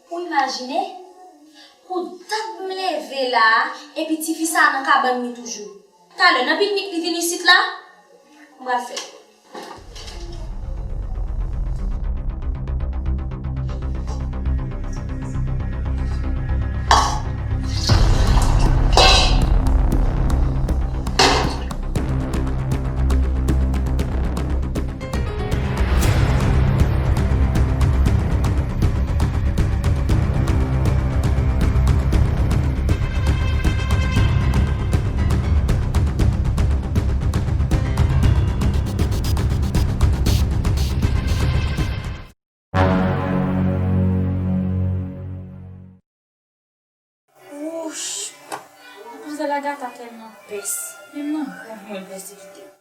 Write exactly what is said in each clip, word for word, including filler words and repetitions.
Ou imajine? Pou dat m leve la a, epi tifi sa a nan kabann li toujou. Talè, nan piknik li vin isit la? M pral fè. Wouch! Manzè Lagata tèlman pès. Menm nan rèv mwen l pèsekite m.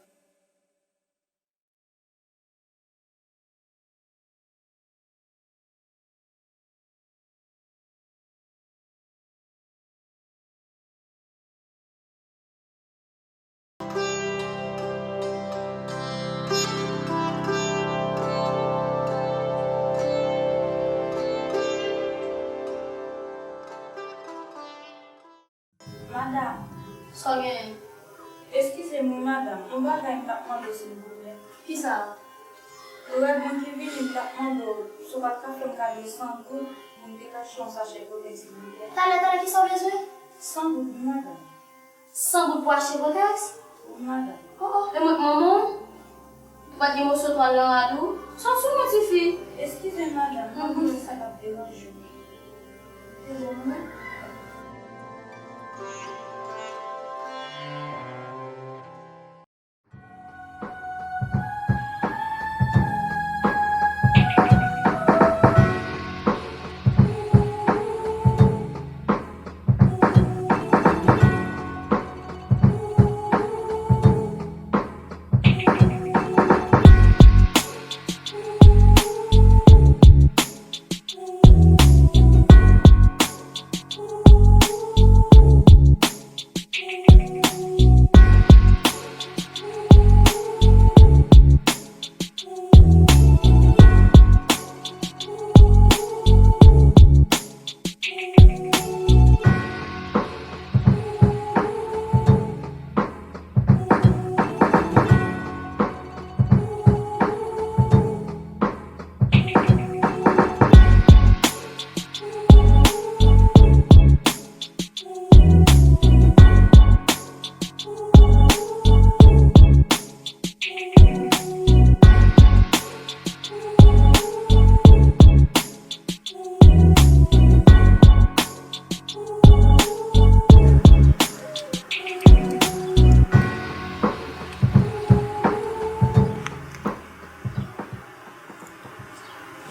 Madanm. Sa w genyen? Eskize m wi madanm, yon bagay m t ap mande w silvouplè. Kisa? Rèv mwen ki vini, m t ap mande w si w pa t ka fè m kado san goud pou m te ka achte yon sachè kotèks silvouplè. Talè, talè, kisa w bezwen? San goud wi madanm. San goud pou achte kotèks? Wi madanm. Oh, oh, e mwen k manman w? Ou pa t gen moso twal nan rad ou? Sa w sou mwen, tifi? Eskize m, madanm, m ap mande w si sa p ap deranje w. Se bon, mwen.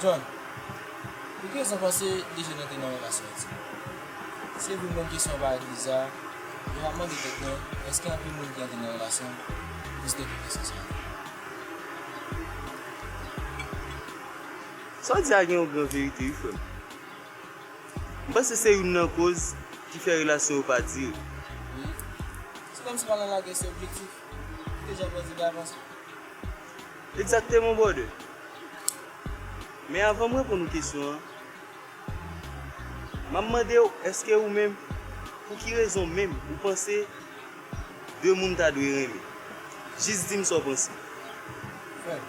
John, pou ki rezon w panse de jèn nan te nan relasyon an? Se vre m konn kesyon an parèt biza, men m ap mande tèt mwen, èske anpil moun ki antre nan relasyon plis de kesyon sa a? Sa w di a gen yon gran verite wi, frè m. M panse se youn nan koz ki fè relasyon yo pa dire. Wi. Se kòmsi w pa nan lagè, se objektif. Ou deja pèdi davans. Egzakteman, brother. Men avan m reponn ou kesyon an, m ap mande w, èske ou menm, pou ki rezon menm ou panse de moun ta dwe renmen? Jis di m sa w panse. Frè m,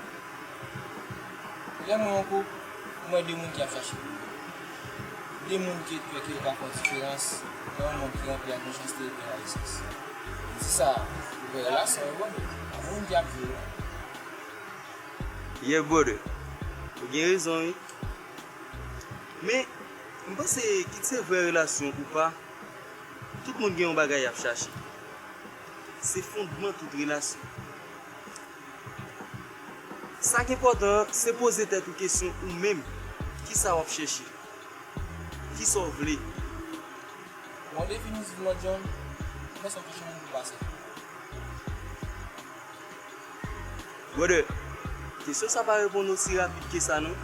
lè m wè yon koup, m wè de moun ki ap chache pou yo. De moun ki kwè ke yo ka fè yon diferans nan yon mond ki ranpli ak mechanste epi layisans. M di sa, ouvè relasyon yo, bon, pa moun ki ap jwe yo. Yeah, brother. Ou gen rezon, wi. Men, m panse, kit se vrè relasyon ou pa, tout moun gen yon bagay y ap chache. Se fondman tout relasyon. Sa k enpòtan an, se poze tèt ou kesyon ou menm, kisa w ap chèche? Kisa w vle? Bon, definitivman, John, mwen se yon moun pou pase. Brother, kesyon sa pa reponn osi rapid ke sa, non.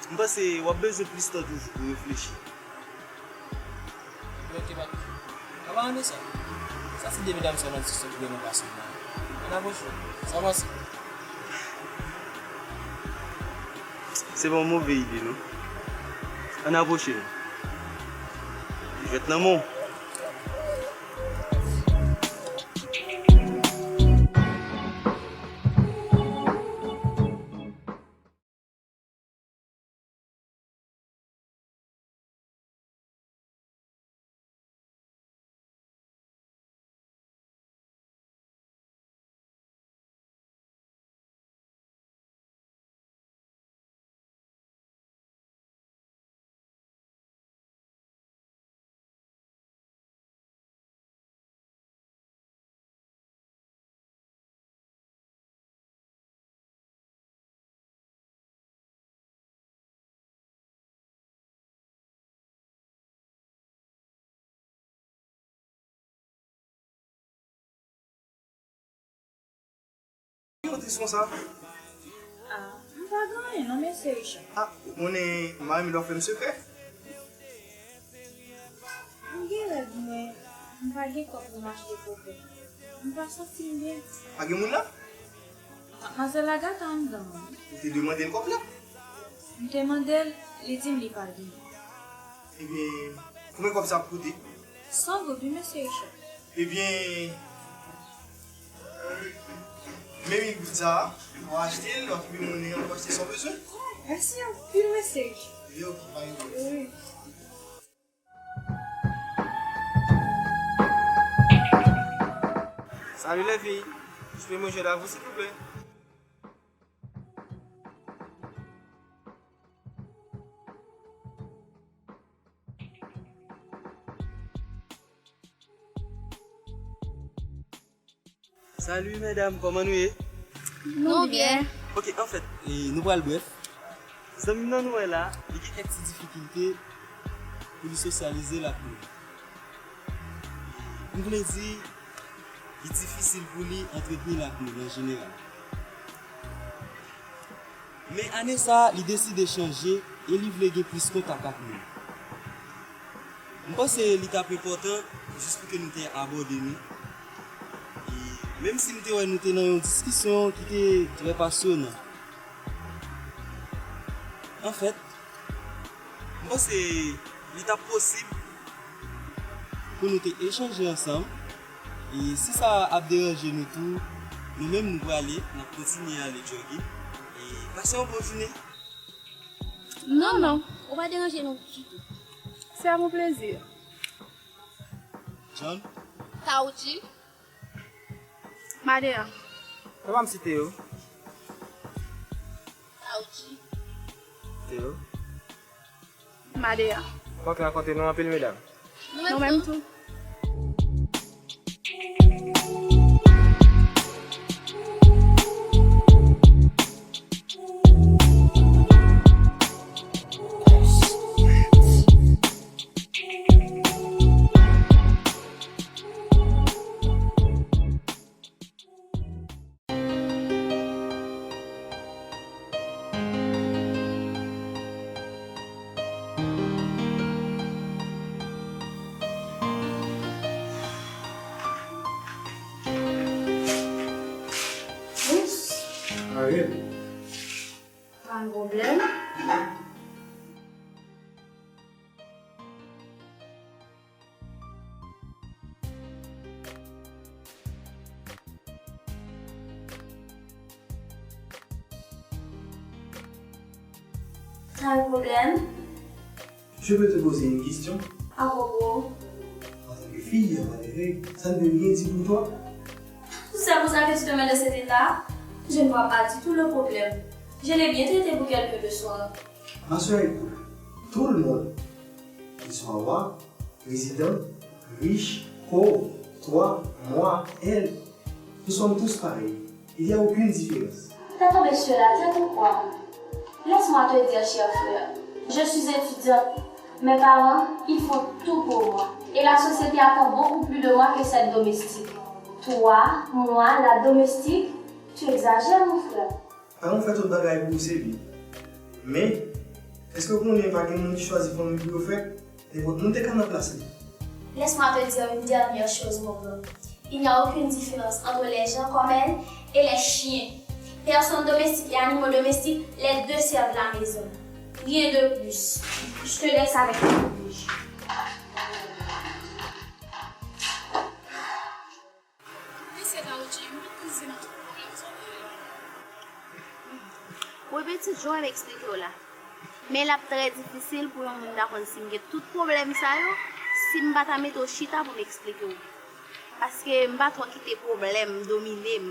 M panse w ap bezwen plis tan toujou pou reflechi. Oke, pa de pwoblèm. An palan de sa, sa se de medam sa nan ti sòt grenn an pase la. Ann apwoche. Sa w panse? Se pa yon move ide, non. Ann apwoche l. Jwèt nan men w. Ki yo tris konsa? Ah, m pa gen anyen non, mesye Richard. Ah, ou konnen mari m lè w fè m sekrè. M gen règ mwen, m pa gen kòb pou m achte pwoblèm. M pa santi m byen. Pa gen moun la? Madmwazèl Agatha anndan wi. Ou te demande l kòb la? M te mande l, li di m li pa gen. Ebyen, konbyen kòb sa ap koute? San goud wi, mesye Richard. Ebyen, men mil goud sa a, w a achte l, w a kenbe monnen an, w a achte sa w bezwen. Mèsi anpil, mesye Richard. Ebyen, ok, pa gen pwoblèm. Wi. Salut les filles, je peux me joindre à vous s'il vous plaît? Salut mesdames, kòman nou ye? Nou byen. Ok, anfèt, e, nou pral brèf. Zanmi m nan nou wè la, li gen kèk ti difikilte pou li sosyalize l ak nou. M vle di, li difisil pou li antretni l ak nou an jeneral. Men ane sa a, li deside chanje e li vle gen plis kontak ak nou. M panse li t ap enpòtan jis pou ke nou te abòde nou. E menm si m te wè nou te nan yon diskisyon ki te trè pasyonan. Anfèt, m panse li t ap posib pou nou te echanje ansanm. E si sa ap deranje nou tou, nou menm nou prale, n ap kontinye ale jòge. E pase yon bon jounen. Non, non, ou pa deranje nou ditou. C'est à mon plaisir. John? Kaoutchi? Madea. Papa m site yo. Kaoutchi. Site yo. Madea. Fòk rakonte nou anpil, medam. Nou menm tou. Ariel. Pa gen pwoblèm. Pas de problème. Je peux te poser une question? À propos? En tant que fille, à malgré, ça ne veut rien dire pour toi? C'est pour ça que tu te mets de cet état? Je ne vois pas du tout le problème. Je l'ai bien traité pour quelqu'un de soi. Ma sœur, écoute, tout le monde, qu'ils soient rois, présidents, riches, pauvres, toi, moi, elle, nous sommes tous pareils. Il n'y a aucune différence. T'as tombé sur la tête ou quoi? Laisse-moi te dire, cher frère, je suis étudiante. Mes parents, ils font tout pour moi. Et la société attend beaucoup plus de moi que cette domestique. Toi, moi, la domestique, tu exagères, mon frère. Alan fè tout bagay pou ou, se vre. Men, èske w konnen pa gen moun ki chwazi fanmi pou yo fè? Nenpòt moun te ka nan plas li. Laisse-moi te dire une dernière chose, mon grand. Il n'y a aucune différence entre les gens comme elle et les chiens. Personnes domestiques et animaux domestiques, les deux servent la maison. Rien de plus. Je te laisse avec ton juge. Mesye Daoudji, m pa konn si nan tout pwoblèm sa w ye la. Wi pitit, jan w eksplike w la. Men l ap trè difisil pou yon moun ta konn si m gen tout pwoblèm sa yo, si m pa ta mete w chita pou m eksplike w. Paske m pa twò kite pwoblèm domine m.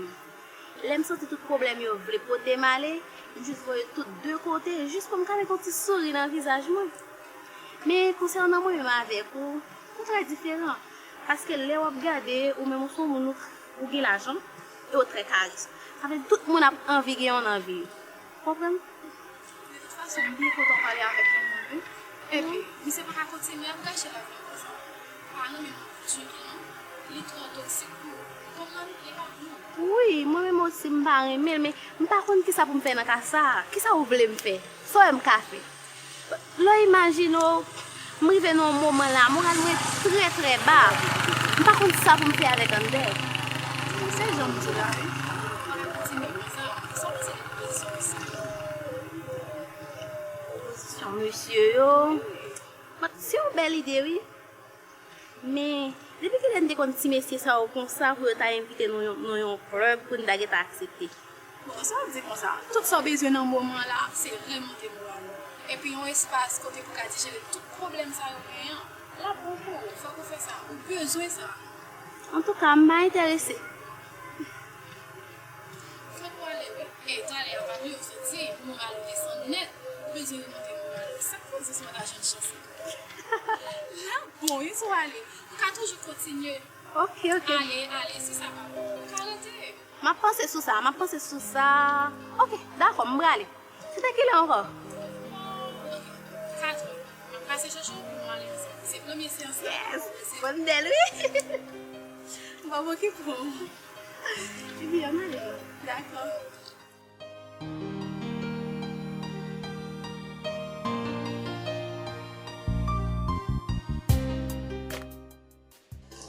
Lè m santi tout pwoblèm yo vle pote m ale, m jis voye tout de kote, jis pou m ka met yon ti souri nan vizaj mwen. Men konsènan mwen menm avèk ou, ou trè diferan. Paske lè w ap gade, ou menm ou se yon moun ou, ou gen lajan, e ou trè karism. Sa vle di tout moun ap anvi gen yon nan vi yo. Konprann? De tout fason, m byen kontan pale avèk yon moun, wi. Epi, misye pa ka kontinye ap gache lavi l konsa. Pa renmen moun di non. Li twò toksik pou ou. Konprann? Li pa bon. Wi, mwen menm osi m pa renmen l, men m pa konn kisa pou m fè nan ka sa a. Kisa ou vle m fè? Sa w wè m ka fè? Lè w imajine w, m rive nan yon moman la, moral mwen trè, trè ba. M pa konn sa pou m fè avèk Ander. Se jan m di w la, wi. Mwen kontinye konsa. Sa w panse de pwopozisyon misye? Pwopozisyon mesye yo. Bon, se yon bèl ide, wi. Men, depi kilè n te konn ti mesye sa yo konsa pou yo ta envite nou yon, nan yon klèb pou n ta gentan aksepte? Bon, sa w di konsa? Tout sa w bezwen nan moman la, se remonte moral ou. Epi yon espas kote pou ka dijere tout pwoblèm sa yo genyen an. L ap bon pou ou, fòk ou fè sa. Ou bezwen sa. Antouka, m pa enterese. Fòk ou ale, wi. E talè a pa bliye w soti, moral ou desann nèt. Ou bezwen remonte moral ou. Sa k koze si w ta jwenn chans la? L ap bon, wi, si w ale. Ou ka toujou kontinye. Ok, ok. Ale, ale, si sa pa bon, ou ka rete. M ap panse sou sa, m ap panse sou sa. Ok, dakò, m prale. Se te kilè ankò? Katran. M ap pase chèche w pou nou ale ansanm. Se premye seyans la. Yes! Bonn bèl, wi! Bon, m okipe w. Epi, ann ale. Dakò.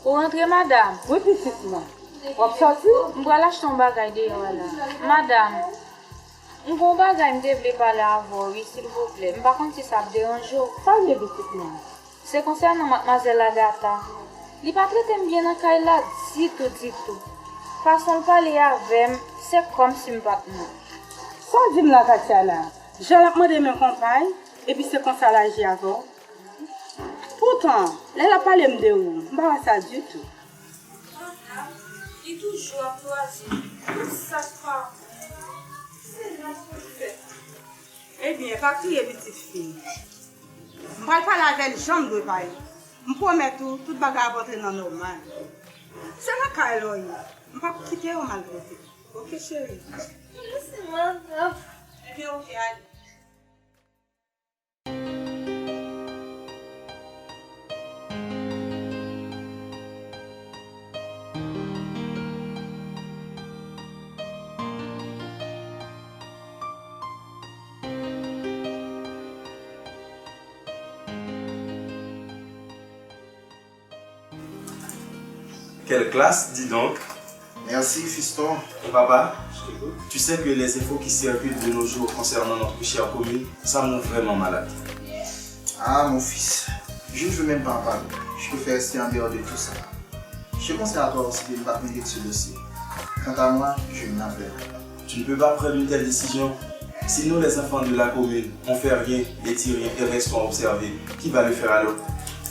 Ou rantre, madanm? Wi, pitit mwen. W ap sòti? M pral achte yon bagay deyò a la. Madanm, m gen yon bagay m te vle pale avè w, wi, silvouplè. M pa konn si sa ap deranje w. Sa l ye, pitit mwen? Se konsènan madmwazèl Agatha. Li pa trete m byen nan kay la ditou, ditou. Fason l pale avè m, se kòmsi m pa t moun. Sa w di m la, Tatiana? Jan l ap mande men konpay, epi se konsa l aji avè w? Poutan, lè l ap pale m de ou, m pa wè sa ditou. Li toujou ap kraze tout sa k pa bon. Se la pou l fè. Ebyen, pa kriye, pitit fi. M pral pale avè l jan m dwe pale. M pwomèt ou, tout bagay ap antre nan nòmal. Se lakay la w ye. M p ap kite yo maltrete w. Oke, cheri? Mèsi, madanm. Ebyen, oke, ale. Quelle classe, dis donc? Merci, fiston. Papa, tu sais que les infos qui circulent de nos jours concernant notre chère commune, ça me rend vraiment malade. Ah, mon fils, je ne veux même pas en parler. Je préfère rester en dehors de tout ça. Je pensais à toi aussi de ne pas te mêler de ce dossier. Quant à moi, je m'en vais. Tu ne peux pas prendre une telle décision. Si nous, les enfants de la commune, on fait rien et dit rien et restons à observer, qui va le faire alors?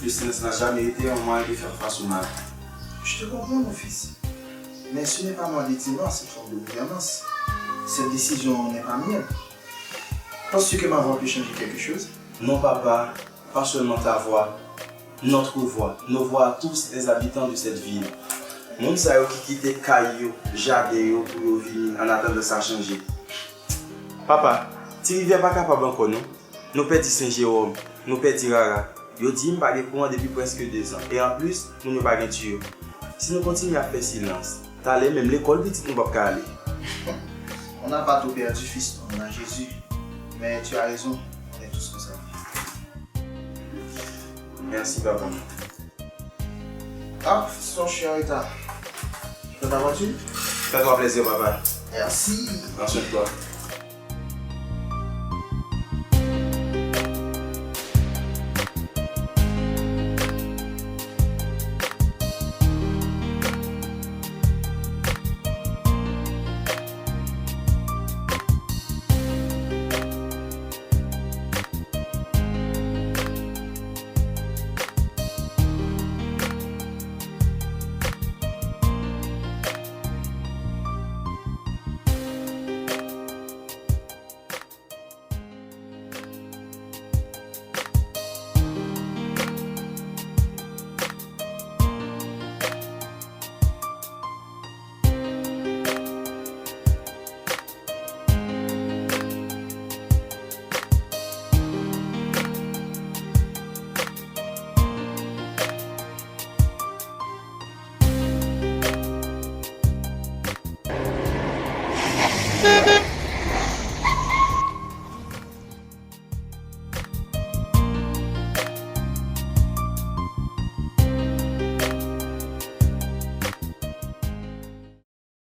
Le silence n'a jamais été un moyen de faire face au mal. Je te comprends, mon fils. Mais ce n'est pas moi de dire non à cette forme de gouvernance. Cette décision n'est pas mienne. Penses-tu que ma voix peut changer quelque chose? Non, papa, pas seulement ta voix, notre voix, nos voix à tous les habitants de cette ville. Moun sa yo ki kite kay yo, jaden yo pou yo vini an atandan sa chanje. Papa, Ti Rivyè pa kapab ankò non. Nou pèdi Sen Jewòm, nou pèdi Rara. Yo di m pa gen kouran depi prèske dezan. E anplis, moun yo pa gen tiyo. Si nou kontinye ap fè silans, talè menm lekòl pitit nou p ap ka ale. On n'a pas tout perdu, fils, on a Jésus. Mais tu as raison, on est tous concernés. Merci, papa. Ah, fiston, je suis en retard. T'as ta voiture? Fais-toi plaisir, papa. Merci. Pran swen de twa.